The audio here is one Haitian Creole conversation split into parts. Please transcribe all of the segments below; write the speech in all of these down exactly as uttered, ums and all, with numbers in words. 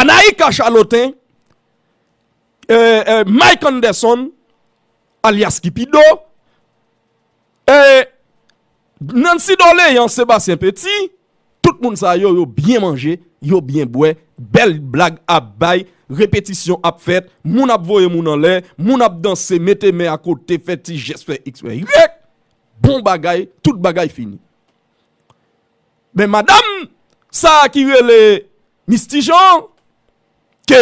Anaïka Charlotin, e, e, Mike Anderson, alyas Kipido, e, Nancy Dorléans, Sébastien Petit, tout moun sa yo, yo byen manje, yo byen bwè, bèl blag ap bay, repetisyon ap fèt, moun ap voye moun anlè, moun ap danse, mete men akote, fè ti jès, fè X, fè Y. Bon bagay, tout bagay fini. Men madanm sa a ki rele Misty Jean, ke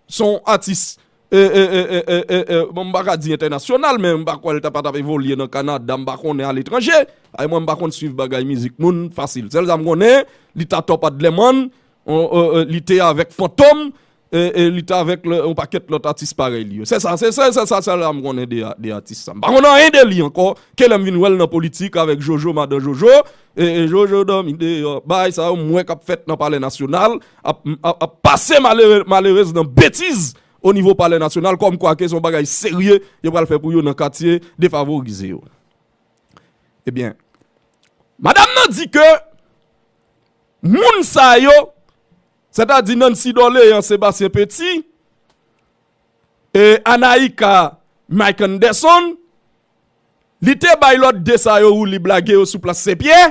se yon atis, e, e, e, e, e, e, e, bon, m pa ka di entènasyonal, men m pa kwè l ta pa t ap evolye nan Kanada, m pa konnen aletranje. Ay, mwen, m pa konn swiv bagay mizik moun fasil. Sèl sa m konnen, li t a Top Adlerman, on, e, e, li te avèk Fantom, e, e, li t avèk lè, yon pakèt lòt atis parèy li yo. Se sa, se, se, se sa, sèl sa m konnen de, de atis sa. M pa konn anyen de li ankò, ke lè m vin wè l nan politik avèk Jojo, madan Jojo, e, e, Jojo dòmi deyò. Bagay sa yo, m wè k ap fèt nan Palè Nasyonal, ap, ap, ap pase malere, malerez nan betiz o nivo Palè Nasyonal, kòmkwa ke se yon bagay serye yo pral fè pou yo nan katye defavorize yo. Ebyen, madanm nan di ke moun sa yo, sètadi Nancy Dorléans, Sébastien Petit, e Anaïka, Mike Anderson, li te bay lòt de sa yo woulib lage yo sou plas Senpyè,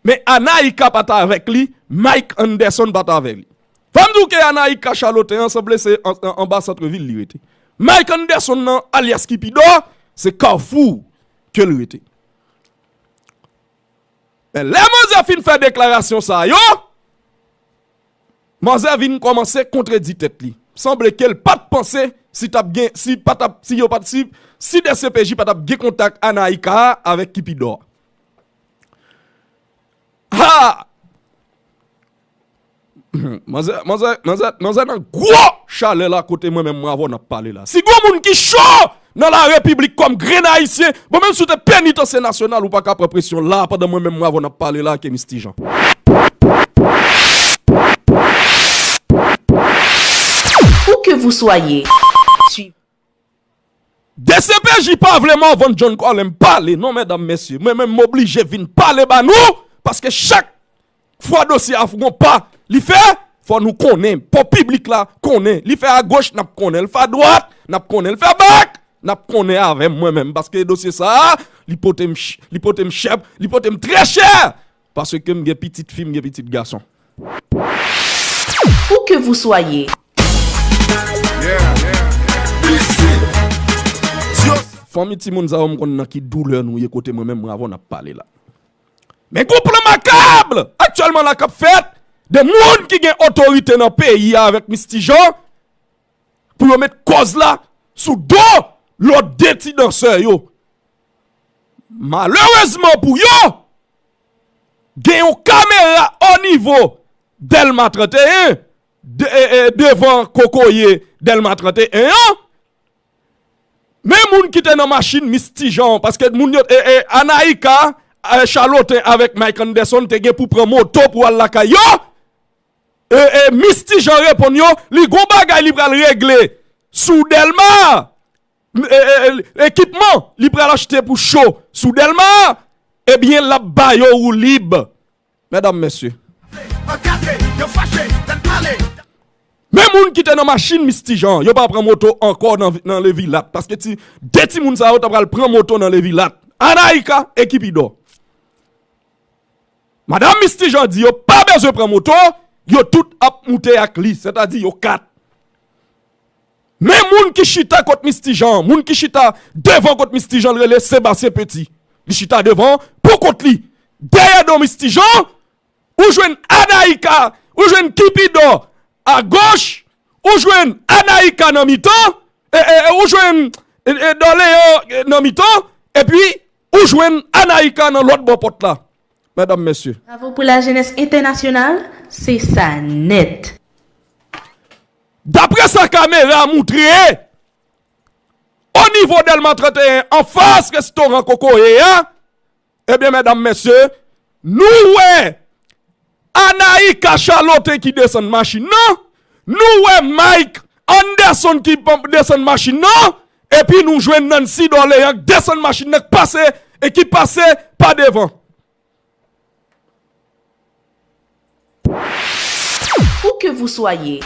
men Anaïka pa t avèk li, Mike Anderson pa t avèk li. Fò m di w ke Anaïka Charlotin an sanble se an, an, anba santrevil li rete. Mike Anderson nan, alyas Kipido, se Kafou ke l rete. Men lè manzè fin fè deklarasyon sa yo, manzè vin kòmanse kontredi tèt li. Sanble ke l pa t panse si t ap gen, si pa t ap, si yo pa t, si, si D C P J pa t ap gen kontak Anaïka a avèk Kipido a. Ha! Manzè, manzè, manzè, manzè nan gwo chalè la kote mwen menm mwen avè w n ap pale la. Si gon moun ki cho nan la repiblik kòm grenn ayisyen, bon, menm si w te penitansye nasyonal, ou pa ka pran presyon la pandan mwen menm mwen avè w n ap pale la ke Misty Jean. Où que vous soyez, suivez. D C P J pa vle Morvan John Colin pale non, medam, mesye. Mwen menm m oblije vin pale ba nou, paske chak fwa dosye a gon pa li fè, fò nou konnen, fò piblik la konnen. Li fè agoch, n ap konnen. Li fè adwat, n ap konnen. Li fè bak, n ap konnen avè m mwen menm. Paske dosye sa a, li pote m ch-, li pote m chè, li pote m trè chè. Paske m gen pitit fi, m gen pitit gason. Où que vous soyez. Fanmi timoun sa yo, m konn nan ki doulè nou ye kote mwen menm mwen avè w n ap pale la. Men gon plan makab aktyèlman la k ap fèt de moun ki gen otorite nan peyi a avèk Misty Jean pou yo met kòz la sou do lòt de ti dansè yo. Malerezman pou yo, gen yon kamera o nivo Dèlma trannteyen, de, e, e, devan kokoye Dèlma trannteyen an. Men moun ki te nan machin Misty Jean, paske moun yo, e, e, Anaïka, e, Charlotin avèk Mike Anderson te gen pou pran moto pou al lakay yo. E, e, Misty Jean reponn yo, li gon bagay li pral regle sou Dèlma. E, e, e, ekipman li pral achte pou cho sou Dèlma, ebyen, l ap ba yo woulib. Medam, mesye. Men moun ki te nan machin Misty Jean, yo pa pran moto ankò nan, nan Levilat, paske ti, de timoun sa yo ta pral pran moto nan Levilat. Anaïka e Kipido. Madanm Misty Jean di yo pa bezwen pran moto, yo tout ap moute ak li, sètadi yo kat. Men moun ki chita kot Misty Jean, moun ki chita devan kot Misty Jean, l rele Sébastien Petit. Li chita devan pou kont li. Dèyè do Misty Jean, ou jwenn Anaïka, ou jwenn Kipido agoch, ou jwenn Anaïka nan mitan, e, e, e, ou jwenn, e, e, Dorleyan, e, nan mitan, epi ou jwenn Anaïka nan lòt bò pòt la. Medam, mesye. Bravo pour la jeunesse internationale, se sa nèt. Daprè sa kamera a moutre, o nivo Dèlma trannteyen, anfas restoran Kokoye a, ebyen, medam, mesye, nou wè Anaïka Charlotin ki desann machin nan, nou wè Mike Anderson ki desann machin nan, epi nou jwenn Nancy Dorleyan k desann machin nan k pase e ki pase pa devan. Où que vous soyez.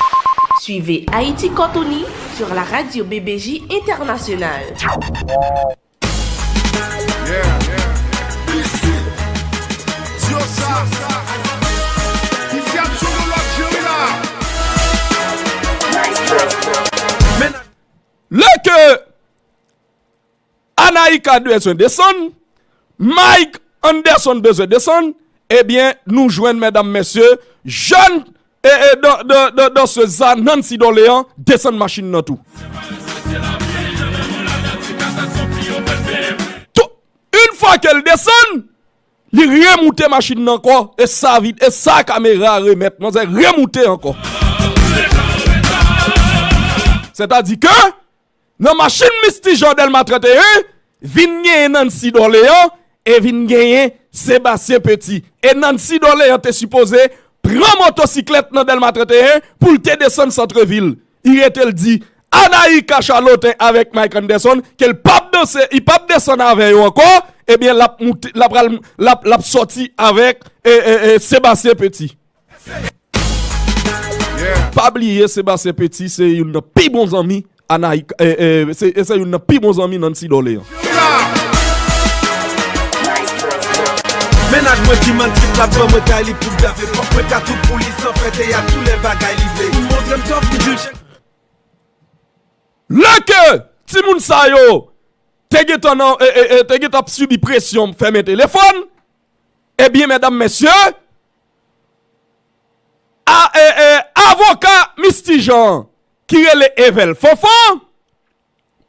Suivez Haïti Cortoni sur la radio B B J Internationale. Lè ke Anaïka bezwen desann, Mike Anderson bezwen desann, ebyen, nou jwenn, medam, mesye, jèn e, e, dan, dan, dan, dansez sa, Nancy Dorléan, desann machin nan tou. Tou, yon fwa ke l desann, li remoute machin nan ankò, e sa vid, e sa kamera a remèt, manzè remoute ankò. Sètadi ke, nan machin Misty Jean Dèlma trannteyen, vin genyen Nancy Dorléan, e vin genyen Sébastien Petit. E Nancy Dorléan te sipoze pran motosiklèt nan Dèlma trannteyen pou l te desann santrevil. Li rete l di Anaïka Charlotin avèk Mike Anderson ke l p ap danse, li p ap desann avè yo ankò, ebyen, l ap moute, l ap pral, l ap, l ap sòti avèk, e, e, e, Sébastien Petit. Pa bliye, Sébastien Petit se youn nan pi bon zanmi Anaïka, e, e, se, se youn nan pi bon zanmi Nancy Dorléan. Mennaj mwen ki mann tip la ban mwen kay li pou gave pòk mwen ka tout pou li san fè teyat tou lè bagay li vle. Montre m tòf m di l chèk. Lè ke timoun sa yo te gentan nan, e, e, e, te gentan ap sibi presyon fèmen telefòn, ebyen, medam, mesye, a, e, e, avoka Misty Jean ki rele Evel Fanfan,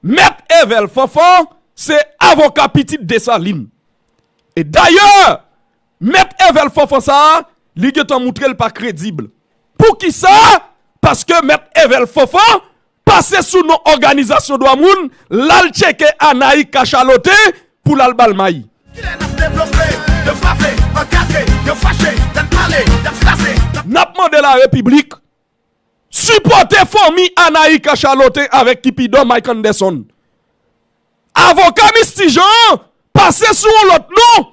Mèt Evel Fanfan se avoka pitit Desalin. E dayè, Mèt Evel Fanfan sa a, li gentan moutre l pa kredib. Poukisa? Paske Mèt Evel Fanfan pase sou non òganizasyon dwa moun, l al tcheke Anaïka Charlotin pou l al ba l may. Kilè n ap devlope, yo frape, ankadre, yo fache, n ap pale, n ap kraze. N ap mande larepiblik sipòte fanmi Anaïka Charlotin avèk Kipidò Mike Anderson. Avoka Misty Jean an pase sou yon lòt non.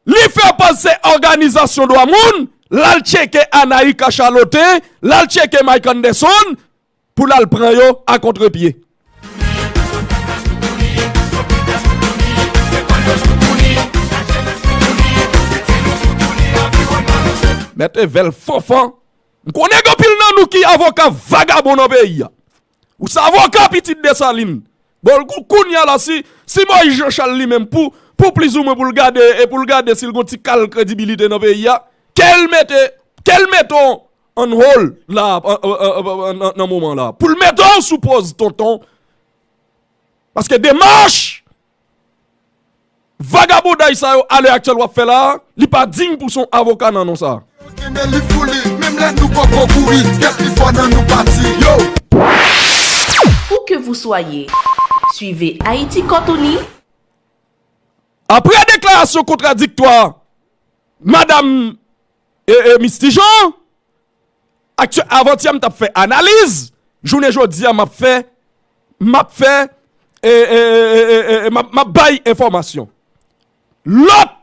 Li fè pase òganizasyon dwa moun, l al tcheke Anaïka Charlotin, l al tcheke Mike Anderson, pou l al pran yo a kontrepye. Mèt Evel Fanfan, m konnen gen anpil nan nou ki avoka vagabon nan peyi a. Ou se avoka pitit Desalin. Bon, kou, kounye a la, si, si Moïse Jean Charles li menm, pou, pou plizoumwen pou l gade, e pou l gade si l gon ti kal kredibilite nan peyi a, ke l mete, ke l mete on, on hold la, an, an, an, an, nan, nan moman la. Pou l mete w sou pòz, tonton. Paske demach vagabonday sa yo alè aktyèl w ap fè la a, li pa diy pou se yon avoka nan non sa a. Yo kenbe li pou li, menm lè nou poko kouri, kèk pi fò nan nou pati. Yo! Où que vous soyez, suivez Haïti Cortoni. Apre deklarasyon kontradiktwa Madam, e, e, Misty Jean, aktyè, avantyè m t ap fè analiz, jounen jodi a m ap fè, m ap fè, e, e, e, e, e, e, m ap, m ap bay enfòmasyon. Lòt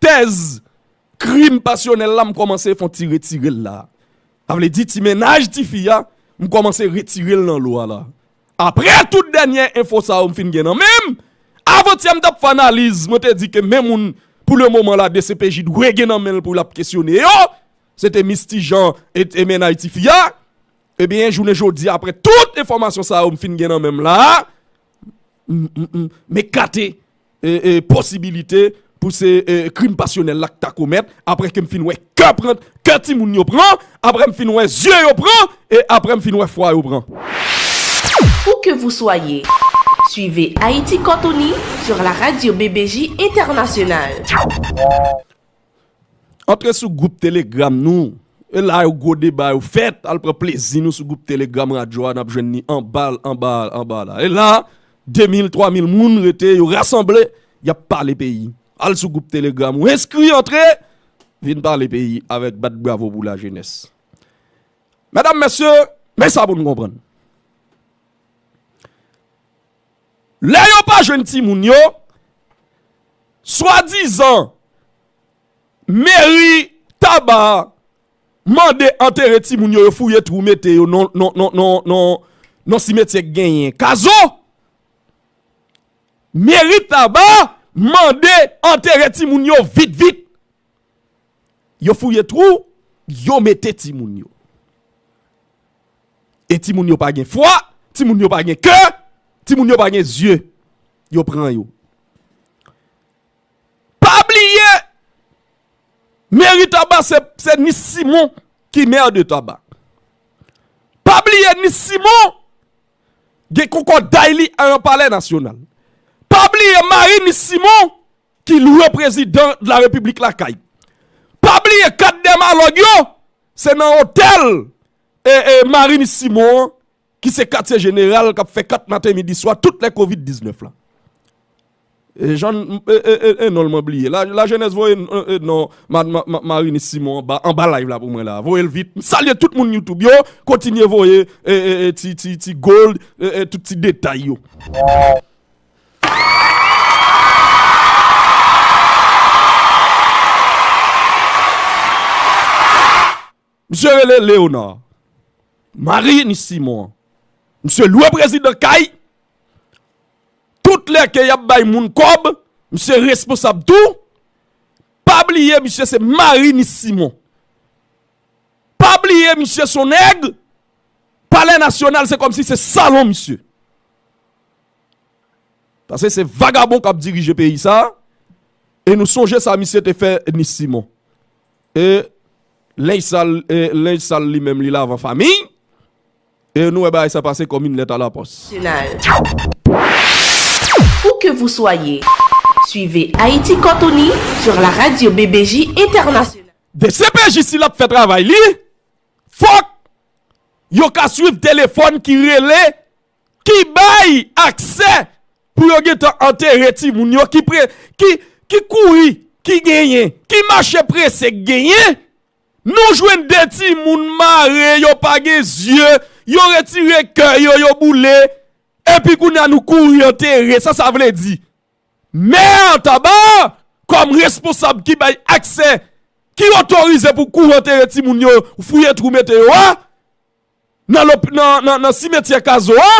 tèz krim pasyonèl la, m kòmanse fè on ti retire l la. Sa vle di ti mennaj tifi a, m kòmanse retire l nan lo a la. Apre tout dènye enfo sa yo m fin gen nan men m, avantyè m t ap fè analiz, mwen te di ke men moun pou le moman la D C P J dwe gen nan men l pou l ap kesyone yo, se te Misty Jean e, e mennaj tifi a. Ebyen, jounen jodi a, apre tout enfòmasyon sa yo m fin gen nan men m la a, m, m, m, m ekate e, e, posibilite pou se, e, krim pasyonèl la k ta komèt, apre ke m fin wè kè pran, kè timoun yo pran, apre m fin wè zye yo pran, e apre m fin wè fwa yo pran. Où que vous soyez, suivez Haïti Cortoni sur la radio B B J Internationale. Antre sou gwoup Telegram nou. E la yo gwo deba yo fèt, al pran plezi nou sou gwoup Telegram radyo a, n ap jwenn ni anba, anba, anba la. E la, de mil, twa mil moun rete, yo rasanble, y ap pale peyi. Al sou gwoup Telegram ou enskri, antre, vin pale peyi avèk bat bravo pou lajenès. Medam, mesye, men sa pou n konprann. Lè yo pa jwenn timoun yo, swadizan meri Taba mande antere timoun yo, yo fouye twou mete yo nan, nan, nan, nan, nan, nan simetyè k genyen Kazo. Meri Taba mande antere timoun yo vit, vit. Yo fouye twou, yo mete timoun yo. E timoun yo pa gen fwa, timoun yo pa gen kè, timoun yo pa gen zye. Yo pran yo. Pa bliye, meri Taba se, se Nis Simon ki mè de Taba. Pa bliye Nis Simon gen konkòday li an Palè Nasyonal. Pa bliye Marie Nis Simon ki lwe prezidan de la repiblik lakay. Pa bliye kat dèmalòg yo, se nan otèl e, e Marie Nis Simon an, ki se katye jeneral k ap fè kat maten midi swa tout lè kovid diznèf la. E jan e, e, e, e non l mwen bliye. La, lajenès voye e, e, non ma, ma, ma, Marie Nis Simon anba, anba live la pou mwen la. Voye l vit. M salye tout moun YouTube yo. Kontinye voye e, e, e, ti, ti, ti gold, e, e, tout ti detay yo. Misye rele Léonard. Marie Nis Simon. Misye lwe prezidan kay. Tout lè ke y ap bay moun kòb, misye responsab tou. Pa bliye, misye se Marie Nis Simon. Pa bliye, misye se yon nèg. Palè Nasyonal, se kòmsi se salon misye. Paske se vagabon k ap dirije peyi sa. E nou sonje sa misye te fè Nis Simon. E lenj sal, e lenj sal li menm li lavan fanmi. E nou wè bagay sa pase kòm une lettre à la poste. National. Où que vous soyez, suivez Haïti Cortoni sur la radio B B J Internationale. D C P J si l ap fè travay li, fòk yo ka swiv telefòn ki rele, ki bay aksè pou yo gentan antere timoun yo, ki pre, ki, ki kouri, ki genyen, ki mache prese k genyen. Nou jwenn de timoun mare, yo pa gen zye, yo retire kè yo, yo boule, epi kounye a nou kouri antere. Sa sa vle di? Mè Taba, kòm responsab ki bay aksè, ki otorize pou kouri antere timoun yo, fouye twou mete yo a, nan, nan, nan, nan simetyè Kazo a,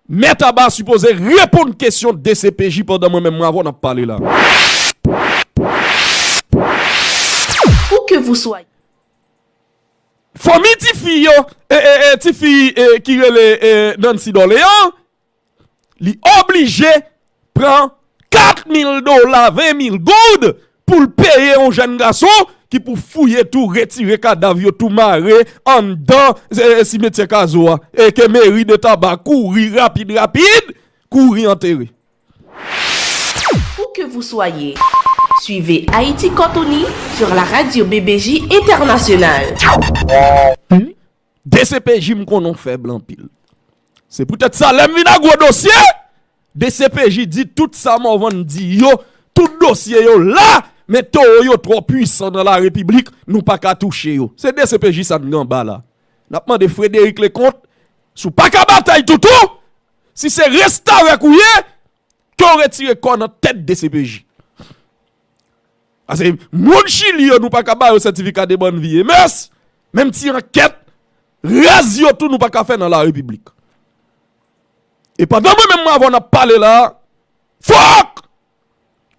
Mè Taba sipoze reponn kesyon D C P J pandan mwen menm mwen avè w n ap pale la. Où que vous soyez. Fanmi tifi yo, e, e, e, tifi e, ki rele e, Nancy Dorléans, li oblije pran kat mil dola, ven mil goud, pou l peye yon jèn gason ki pou fouye twou, retire kadav yo twou mare anndan e, e, simetyè Kazo a. E ke meri de Taba kouri rapid, rapid, kouri antere. Où que vous soyez, suivez Haïti Cortoni sur la radio B B J Internationale. D C P J m konnen w fèb anpil. Se poutèt sa, lè m vin ak gwo dosye, D C P J di tout sa Morvan di yo, tout dosye yo la, men towo yo twò pwisan nan la repiblik, nou pa ka touche yo. Se D C P J sa n gen anba la. N ap mande Frédéric Leconte, si w pa ka batay toutou, si se restavèk ou ye, ke w retire kò w nan tèt D C P J. Paske moun Chili yo, nou pa ka ba yo sètifika de bòn vi. E mès, menm ti ankèt raz yo tou, nou pa ka fè nan la repiblik. E pandan mwen menm mwen avè w n ap pale la, fòk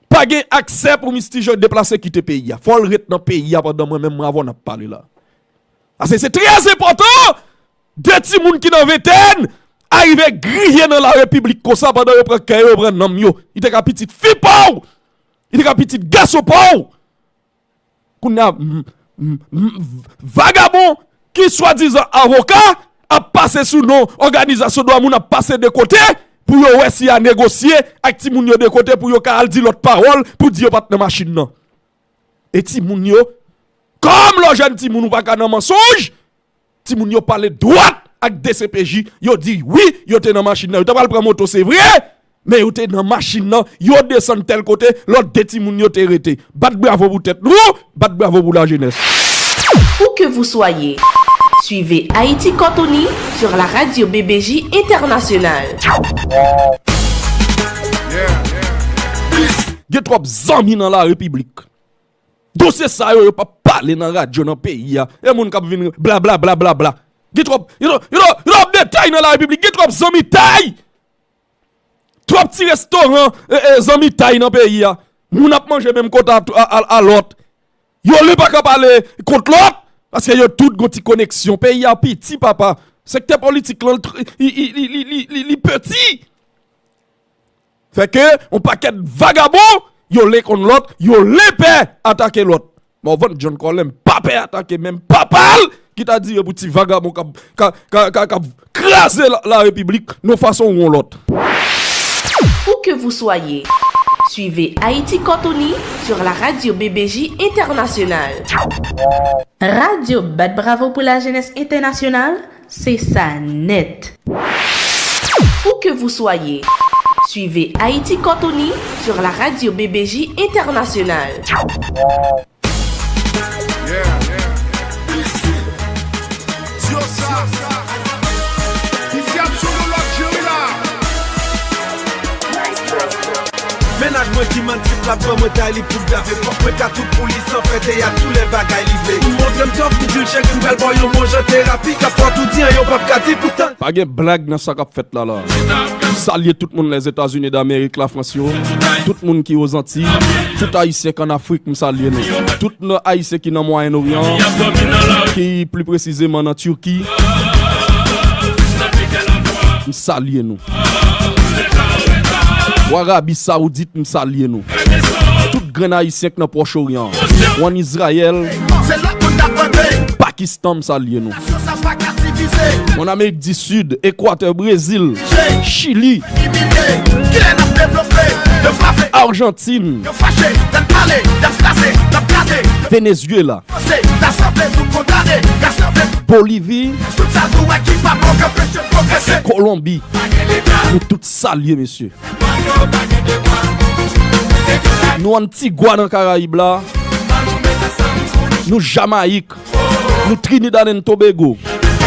pa gen aksè pou Mistijan deplase kite peyi a. Fò l ret nan peyi a pandan mwen menm mwen avè w n ap pale la. Paske se trè enpòtan, de timoun ki nan ventèn arive griye nan la repiblik konsa pandan yo pran kè yo, yo pran nanm yo. Li te ka pitit fi pa w, li te ka pitit gason pa w. Kounye a, m, m, m, vagabon ki swadizan avoka ap pase sou non òganizasyon dwa moun, ap pase de kote pou yo wè si y a negosye ak timoun yo de kote pou yo ka al di lòt pawòl pou di yo pa t nan machin nan. E timoun yo, kòm lè w jèn timoun ou pa ka nan mansonj, timoun yo pale dwat ak D C P J, yo di wi, yo te nan machin nan. Yo ta pral pran moto, se vre, men yo te nan machin nan, yo desann tèl kote, lòt de timoun yo te rete. Bat bravo pou tèt nou, bat bravo pou lajenès. Où que vous soyez, suivez Haïti Cortoni sur la radio B B J Internationale. Gen twòp zanmi nan la repiblik. Dosye sa yo, yo p ap pale nan radyo nan peyi a. E moun k ap vin bla, bla, bla, bla, bla. Gen twòp, gen twòp, gen twòp, gen twòp detay nan larepiblik, gen twòp zanmitay. Twòp ti restoran, e, e, zanmitay nan peyi a. Moun ap manje menm kote a, a, a, a lòt. Yo li pa ka pale kont lòt, paske yo tout gon ti koneksyon. Peyi a piti, papa. Sektè politik lan, li, li, li piti. Fè ke yon pakèt vagabon, yo li konn lòt, yo li pè atake lòt. Morvan John Colin pa pè atake menm papa l ki ta dire pou ti vagabon k ap, k ap, k ap, k ap, k ap kraze la, larepiblik yon fason ou yon lòt. Où que vous soyez, suivez Haïti Cortoni sur la radio B B J Internationale. Radio Bat Bravo pour la Jeunesse Internationale, c'est ça net. Où que vous soyez, suivez Haïti Cortoni sur la radio B B J Internationale. Mennaj mwen di man trip la pran mwen tay li pou dave pòk mwen ka tout pou li san fè teyat tou lè bagay li vle. Montre m tòf m di l chèk m pral ba w yon bon jan terapi k ap fè w tou di an yo p ap ka di poutan. Pa gen blag nan sa k ap fèt la la. M salye tout moun Lèzetazini Damerik, Lafrans yo, tout moun ki Ozantiy, tout Ayisyen k ann Afrik, m salye nou. Tout nan Ayisyen ki nan Mwayen Oryan, ki pli presizeman nan Tiki, m salye nou. W Arabi Sawoudit, m salye nou. Tout grenn Ayisyen k nan Pwòch Oryan, w ann Izrayèl, Pakistan, m salye nou. Mwen Amerik di Sid, Ekwatè, Brezil, Chili, Ajantin, Venezyela, Bolivi, Kolonbi. Nou tout salye, mesye. Nou Antigwa nan Karayib la. Nou Jamayik. Nou Trinidad and Tobago.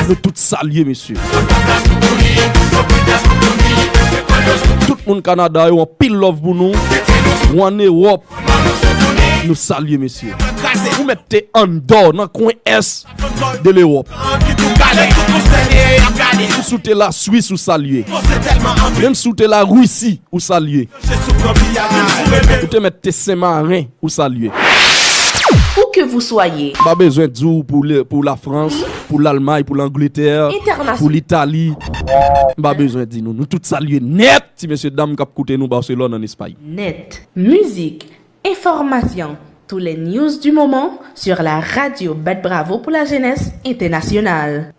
Nou tout salye, mesye. Tout moun Kanada yo, anpil love pou nou. Ou ann Ewòp, nou salye, mesye. Ou mèt te Andò, nan kwen ès de Lewòp. Menm si w te Laswis, ou salye. Menm si w te Larisi, ou salye. Ou te mèt te Senmaren, ou salye. Où que vous soyez. M pa bezwen di w pou, pou Lafrans, pou Lalmay, pou Langletè, pou Litali. M pa bezwen di nou. Nou tout salye nèt, ti mesye dam k ap koute nou Barcelone, ann Espay. Nèt. Mizik, enfòmasyon, tous les news du moment sur la radio Bat Bravo pour la Jeunesse Internationale.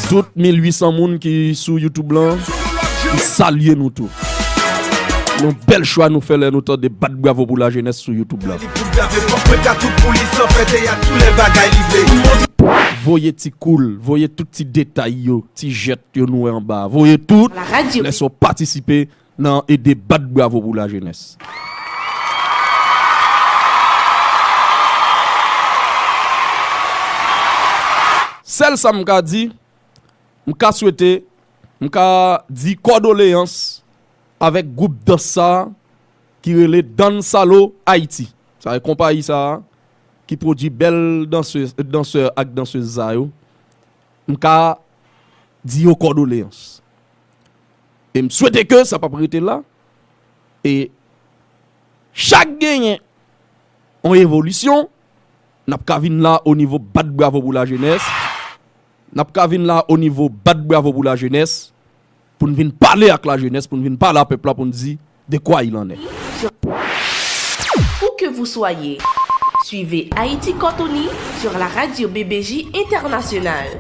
Tout mil uit san moun ki sou YouTube lan, m salye nou tou. Yon bèl chwa nou fè lè nou tande Bat Bravo pou Lajenès sou YouTube lan. Voye ti koul, voye tout ti detay yo, ti jèt yo nou wè anba a. Voye tout, lè sa w patisipe nan ede Bat Bravo pou Lajenès. Sèl sa m ka di, m ka swete, m ka di kòdoleyans avèk gwoup dans sa a ki rele Dansalo Haiti. Sa e konpayi sa a ki pwodui bèl dansè, dansè ak dansèz sa yo. M ka di yo kòdoleyans. E m swete ke sa p ap rete la. E chak genyen yon evolisyon, n ap ka vin la o nivo Bat Bravo pou Lajenès. N ap ka vin la o nivo Bat Bravo pou Lajenès pou n vin pale ak lajenès, pou n vin pale a pèp la, pou n di de quoi il en est. Où que vous soyez, suivez Haïti Cortoni sur la radio B B J Internationale.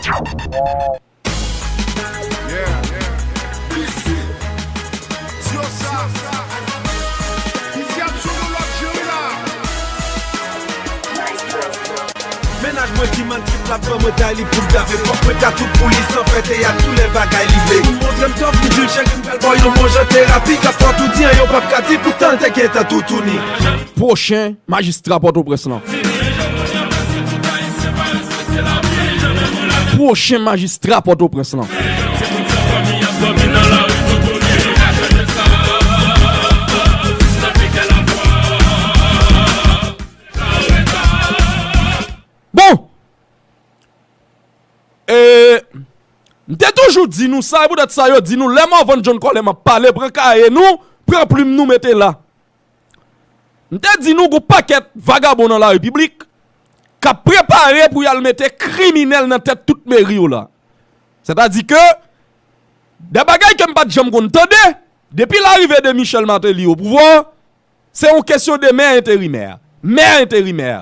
Mennaj mwen di man trip la pran mwen tay li pou dave pòk mwen ka tout pou li san fè teyat tou lè bagay li vle. Montre m tòf m di l chèk m pral ba w yon bon jan terapi k ap fè w tou di an yo p ap ka di poutan l te gentan toutouni. Pwochen majistra Pòtoprens lan. Pwochen majistra Pòtoprens lan. Se tout sa fanmi ap dòmi nan lari tout kounye. Lajenès sa, jis nan pike lavwa. M te toujou di nou sa, e poutèt sa yo di nou, lè Morvan John Coleman ap pale, pran kaye nou, pran plim nou, mete la. M te di nou, gon pakèt vagabon nan larepiblik k ap prepare pou y al mete kriminèl nan tèt tout meri yo la. Sètadi ke, de bagay ke m pa t janm konn tande, depi larive de Michel Martelly o pouvwa, se yon kesyon de mè enterimè. Mè enterimè.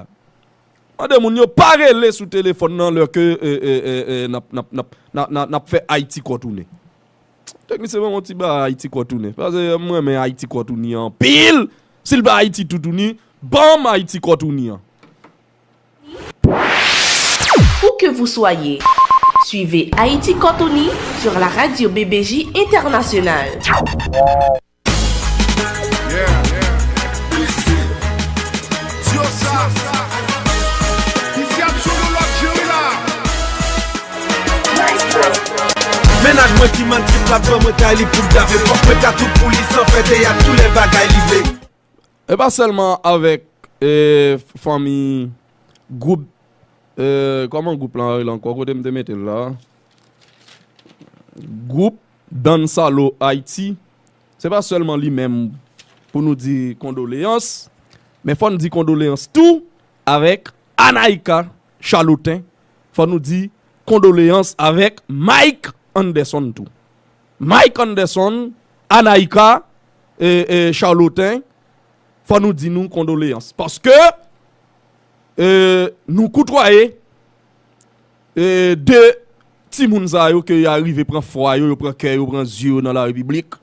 Mande moun yo pa rele sou telefòn nan lè ke, e, e, e, e, n ap, n ap, n ap, n ap, n ap, n ap fè Ayiti kòtounen. Teknisyen, ban m yon ti ba Ayiti kòtounen. Paske m renmen Ayiti kòtounen anpil. Si l pa Ayiti toutouni, ban m Ayiti kòtounen an. Où que vous soyez, suivez Haïti Cortounie sur la radio B B J Internationale. Yeah, yeah. Isi, Diosa. Isi ap sou yon lòt jiri la. Mennaj mwen ki mann trip la pran mwen kay li pou dave. Fòk mwen ka tout pou li san fè teyat tou lè bagay li vle. E pa sèlman avèk e, fanmi gwoup, e, kòman gwoup lan rele ankò? Kote m te mete l la? Gwoup Dansalo Ayiti. Se pa sèlman li menm pou nou di kondoleyans, men fò n di kondoleyans tou avèk Anaïka Charlotin. Fò nou di kondoleyans avèk Mike Anderson tou. Mike Anderson, Anaïka, e, e, Charlotin, fò nou di nou kondoleyans. Paske e, nou koutwaye e, de timoun sa yo ke y arive pran fwa yo, yo pran kè yo, pran zye yo nan larepiblik.